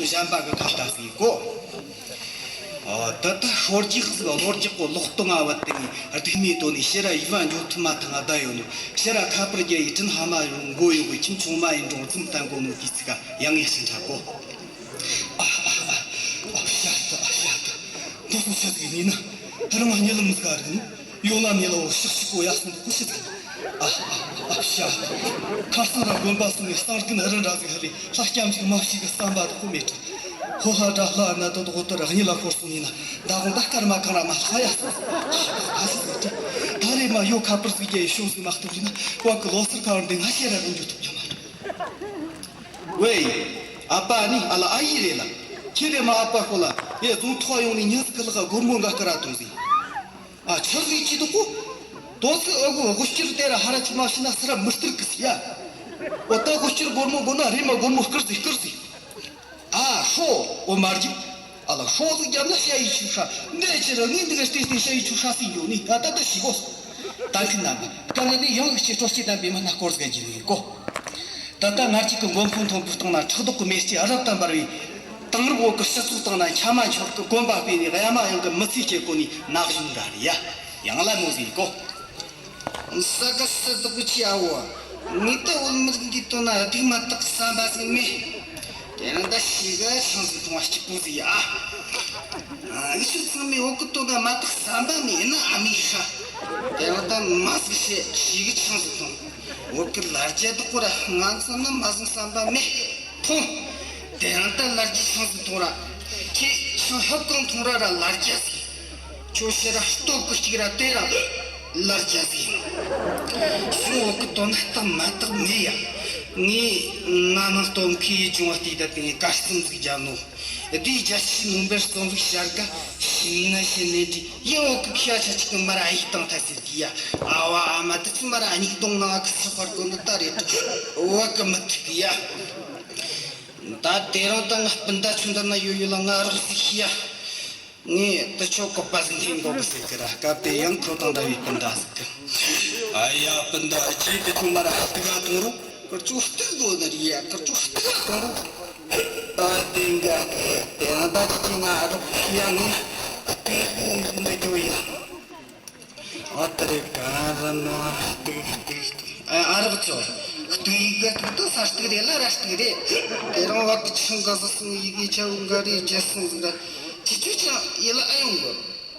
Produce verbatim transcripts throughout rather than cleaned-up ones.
གཞན་པ་གི་ཁ་ལྟ་ཟིག་གོ། ཨ། ད་ལྟ་ཧྲོ་རྒྱག་ཟིག་གློ་རྒྱག་གོ་ལོག་གཏོང་ང་བ་དེ་ནི་སྡུག་མའི་དོན་ནི་ཕྱིར་ར་ཡུལ་ལ་འགྱོ་ཐུབ་མ་ཐང་ང་བསྡད་ཡོད་ནོ། ཕྱིར་ར་ཁ་པར་རྒྱག་ཡི་དྲིན་ཕ་མ་ཡོང་མགོ་ཡོད་གི། ཁྱིམ་ཆུང་མ་ཡིན་འགྲོ་འཛུམ་བསྟན་གོ་ནོ་དུས་ཚིགས་ག་ཡང་ཡེ་ཤིན་ཁྲ་གོ། ཨ་ཨ་ཨ་ཨ། ཤ་སྟག་ཨ་ཤ་སྟག་འདི་སོང་ཤ་ཟིག་ཡིན་ན། ད་རུང་གཉིད་ལམ་ཟིག་ག་རིག་ནི། ཡོང་ལ་མི་ལ་བོ་ཤག་ཤག་གོ་ཡ་སོང་དུ་ཤི་ཚ། ཨ་ཨ་ཨ་ཤ། ཁ་སང་ར་དགོན་པ་སོང་ནས་གསང་རྒན་རི་འདྲ་ཟིག་ཧ་རི་ལྷ་སྐྱམ་ཞིག་མ་ཞིག་གི་བསམ་པ་དག་གོ་མེད་དྲ། ཧོ་ཧ་དྲ་ལྷ་ན་དོ་དོ་དོ་ར་གཉིད་ལ་ཤོར་སོང་ཡིན་ན། ད་དགོང་ད་སྐར་མ་གང་ར་མ་ལྷ་ཡ་སོང་། ཨ་ཤི་ཟིག་དྲ། ད་རེས་མ་ཡོ་ཁ་པར་ཟིག་རྒྱ་ཡི་ཤོག་ཟིག་མ་གཏོགས་ཡིན་ན་བ་གི་ལོ་སར་ཁ་བར་འདི་ང་ཤེས་ར་རུང་རྒྱུ་ཐུབ་ཀྱང་མ་རེད། ཝེ། ཨ་ཕ་ནི་ཨ་ལ་ཨ་ཡི་རེད་ལ། ཁྱེད་རེ་མ་ཨ་ཕ་ཁོ་ལ་ཡེ་རྫོང་ཐོག་ཡོང་ནས་ཉི་ཟིག་གི་ལག་སྒོར་མོ་འགའ་སྐར་ར་གཏོང་ཟིག་ཨ་ཆི་ཟིག་ཅི་འདུག་གོ། དོ་སི་ཨ་གོ་དབུ་སྐྱུར་དེ་ར་ཧ་ར་ཅི་མ་ཤི་ན་སི་ར་མི་སྟེར་གི་སི་ཡ། འོ་ད་དབུ་སྐྱུར་སྒོར་མོ་དགོ་ན་རེ་མ་སྒོར་མོ་སྐུར་ཟིག་སྐུར་ཟིག་ཨ་ཧྲོ། འོ་མ་རྒྱུག་ཨ་ལ་ཧྲོ་ཟིག་རྒྱབ་ན་ཤ་ཡི་ཆུ་ཧྲ། འདི་ཕྱིར་ངས་འདི་ག་བལྟས་བལྟས་ཤ་ཡི་ཆུ་ཧྲ་སི་ཡོད་ནི། ད་ད་ད་ཤི་གོ། ད་ཁི་ན་མ་ད་ངས་ནི་ཡང་གི་ཆེ་སྤྲོ་སྐྱིད་ལྡན་པའི་མི་སྣ་སྐོར་ཟིག་ག་གྱུར་ཡོད་གོ། ད་ལྟ་ང་གཅིག་གི་མགོན་ཕོ་མཐོན་པོའི་སྟེང་ན་ཕྲག་དོག་གི་མེ་ལྕེ་རབ་ཏུ་འབར་བའི། དེང་རབས་བོད་ཀྱི་སྤྱི་ཚོགས་སྟེང་ན་འཁྱམ་མ་འཁྱོར་གི་གོམ་པ་སྤོས་ནས་གཡའ་མ་གཡང་གི་མི་ཚེ་སྐྱེལ་གོ་ནི་ན་གཞོན་འགའ་རེ་ཡ། ཡང་ལ་མོ་ཟིག་གོ། ས་ག་ས་དག་གི་ཆི་ཨ་བོ། ངས་ད་བོད་མི་རིགས་འདིའི་དོན་ན་སྡུག་མ་དག་བསམ་པ་ཟིག་མེད། དེ་རིང་ད་ཤི་གི་ཆང་ཟིག་འཐུང་བ་སྐྱིད་པོ་ཟིག་ཡ། ཨ་ནི་ཆུ་ཚང་མས་བོད་ཀྱི་དོན་ན་མ་དག་བསམ་པ་མེད་ན་ཨ་མི་ཧྲ། དེ་རིང་ད་མ་ཟིག་བཤད། ཤི་གི་ཆང་ཟིག་འཐུང་། བོད་ཀྱི་ལ་རྒྱ་དག་གོ་ར་ང་ཚོ་ནི་མ་ཟིག་བསམ་པ་མེད། འཐུང་། དེ་རིང་ད་ལ་རྒྱའི་ཆང་ཟིག་འཐུང་ར། ཁྱེད་ཆང་ཧབ་གང་འཐུང་ར་ར་ལ་རྒྱ་ཟིག་ཁྱོད་ཕྱི་ར་སྟོབས་ཀྱི་གཅིག་ར་དེ་ར་ལར་རྒྱ་ཟིག་ཡིན། ཁྱོད་བོད་ཀྱི་དོན་ན་རྟགས་མ་དག་མེད་ཡ། ངས་ང་ནང་སྟོན་ཁའི་སྦྱོང་བ་དེ་ད་དེ་ངས་གར་རྩོམ་ཟིག་བརྒྱབ་ནོ། དེའི་རྒྱལ་སྤྱིའི་ནོ་བེལ་རྩོམ་རིག་བྱ་དགའ་ཤིང་ན་ཤིང་ནས་འདྲི་ཡིན། བོད་ཀྱི་ཁྱི་ཡ་ཆ་གཅིག་གི་མ་ར་ཨ་ཡིག་བཏང་ཐལ་ཟེར་གི་ཡ། ཨ་བ་ཨ་མ་དེ་ཚོ་མ་ར་ཨ་མྱེས་གདོང་ནང་ཨ་ཁུ་སི་ཧར་གོ་ནི་ད་རེད། བོད་ཀྱི་མི་ཐུབ་གི་ཡ། ད་དེ་རིང་ད་ང་སྤུན་ཟླ་ཁྱོད་འདི་ན་ཡོད་ཡོད་ལ་ང་རོགས་ཟིག་ཤི་ཡ། ངས་དུ་ཆོ་གོ་པ་ཟིག་འཐེན་དགོ་གི་ཟེར་གི་ར། སྐབས་དེ་ཡང་ཁོ་དང་འདྲ་བའི་སྤུན་ཟླ་ཟིག་གི། ཨ་ཡ་སྤུན་ཟླ་ཁྱེད་དེ་ཐོག་མ་ར་ཧ་ཏི་ག་གཏོང་རོགས། ཁུར་ཆོ་ཧ་ཏི་གོ་ནི་རེད་ཡ། ཁུར་ཆོ་ཧ་ཏི་ག་གཏོང་རོགས། ཨ་དེ་འགའ་དེ་ཡང་ད་ཅི་ང་རོགས་ཡ། ངས་ཧ་ཏི་གོ་འདི་འདི་འགྱོ་ཡ། ཨ་ད་རེ་ག་ར་ན་ཏུ་ཏུ་ཏུ། ཨ་རོགས་ཚོ། སྟུག་ཡིག་ག་སྟུག་ཏུ་ས་སྟུག་རེད་ལ་ར་སྟུག་རེད། དེ་རིང་བ་གི་ཆང་ག་ཟ་སོང་ཡི་གེ་ཆ་བུ་འགའ་རེ་བརྗེད་སོང་ཟིག་ར། ཅི་ཅུ་ཅང་ཡི་ལ་ཨ་ཡོང་གི།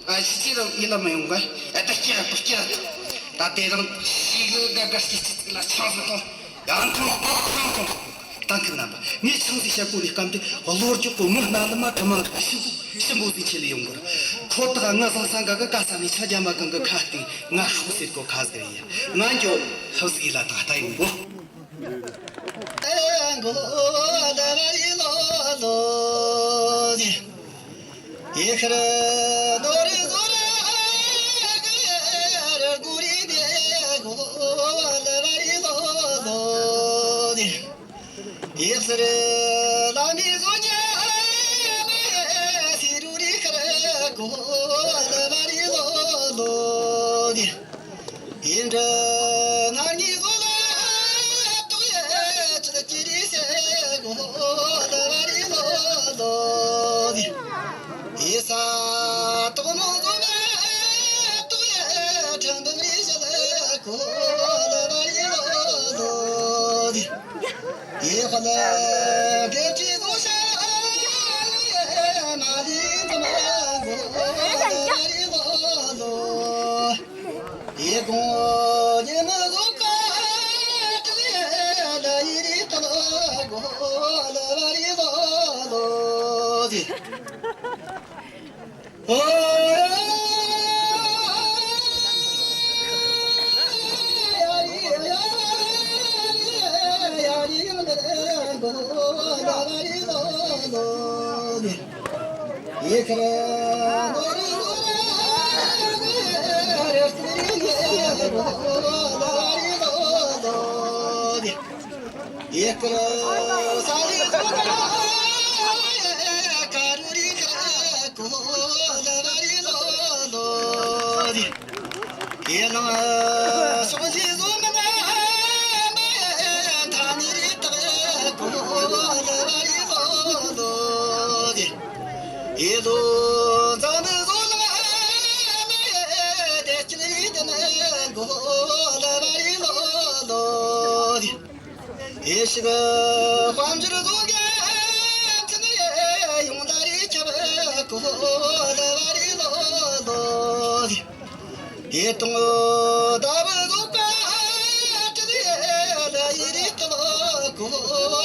ཨ་ཅི་ཅི་ར་ཡི་ལ་མ་ཡོང་གི། ཨ་ད་སྐྱ་ར་པུ་སྐྱ་ར་ཐུ། ད་དེ་རིང་ཤི་གི་ག་ག་སྐྱི་ཅི་ཅི་ལ་ཆང་ཟིག་འཐུང་། ཡང་འཐུང་ཡང་འཐུང་། ད་ཁྱེད་རྣམ་པ་ངས་ཆང་ཟིག་བཤད་གོ་ནི་སྐབས་འདི་བློ་ཅོག་གི་ངུ་སྣ་ལ་མ་དྲི་མ་ཞིམ་པོ་ཞིམ་པོ་ཟིག་ཆེ་ལ་ཡོང་གི་ར། ཁོ་ཐག་ང་སང་སང་ག་གི་ཀ་ས་ནས་ཆ་རྒྱ་མ་གང་གི་ཁ་སྟེང་ང་ཧྲུག་ཟེར་གོ་ཁ་ཟེར་ཡ། ང་འགྱོ་ཧབ་ཟིག་ལ་ད་ལྟ་ཡོང་གོ། ཨེ་ལོ། འཛམ་བུ་བཟོ་ལ་ལ་ཡེ་དེ་ཅི་ལི་དེ་ནི་གོ་ལ་བ་རི་ལོ་ལོ་དི། ཨེ་ཤི་གི་དཔལ་འབྱོར་བཟོ་གི་ཅི་ནི་ཡེ་ཡོང་ད་རི་ཁྱབ་གོ་ལ་བ་རི་ལོ་ལོ་དི། ཨེ་དང་ད་བུ་བཟོ་ག་ཅི་ནི་ཡེ་ལ་ཡི་རི་ཏ་ལོ་གོ།